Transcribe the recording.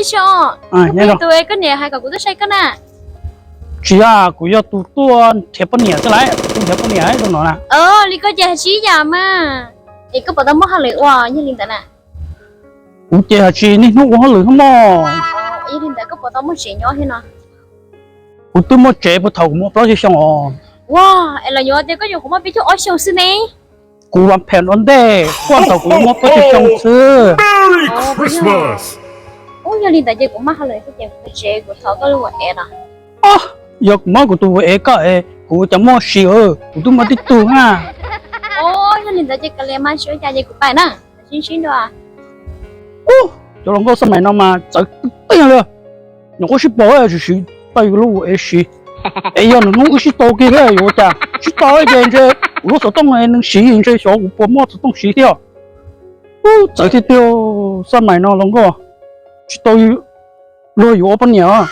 Xyoo, koj yog tus koj niam hais kom kuv tuaj saib koj na? Tsis yog, kuv yog tus tuaj nrhiav poj niam xwb lauj, kuv tuaj nrhiav poj niam rau no na. Li koj ces hais tsis ib yam mas. Es koj puas tau muaj hauj lwm ua yog li ntawd na? Kuv ces hais tsis niaj hnub ua hauj lwm thiab mog. Yog li ntawd koj puas tau muaj tsev nyob thiab no? Kuv twb muaj tsev puag thaum kuv muaj plaub caug xyoo os. Ua, es los yuav tias koj nyuam qhuav muaj peb caug ob xyoo xwb ne. Kuv vam phem ua ntej, puag thaum kuv muaj plaub caug xyoo xwb. Ub, yog li ntawd ces kuv muaj hauj lwm thiab ces kuv tsev kuv thov koj lub ua ev no. Yog kuv muab kuv tus ua ev koj es kuv ua cas muaj sis, kuv twb muaj tib tug na. Yog li ntawd ces kav liam mas tsis ua cas ces kuv pais na, sib ntsib dua. Ub, cov hluas nkauj xab mais no mas txawv tiag tiag li. Nyuam qhuav sib paub tsis siv tau yus lub ua ev siv. Es yog nws hnub wb sib tau kiag thiab yuav ua cas? Sib tau ces ntshe kuv lub xov tooj nws siv ntshe xyov kuv puas muaj xov tooj siv thiab. Ub, txawv tiag tiag, xab mais no hluas nkauj tsis tau luag yuav ua poj niam.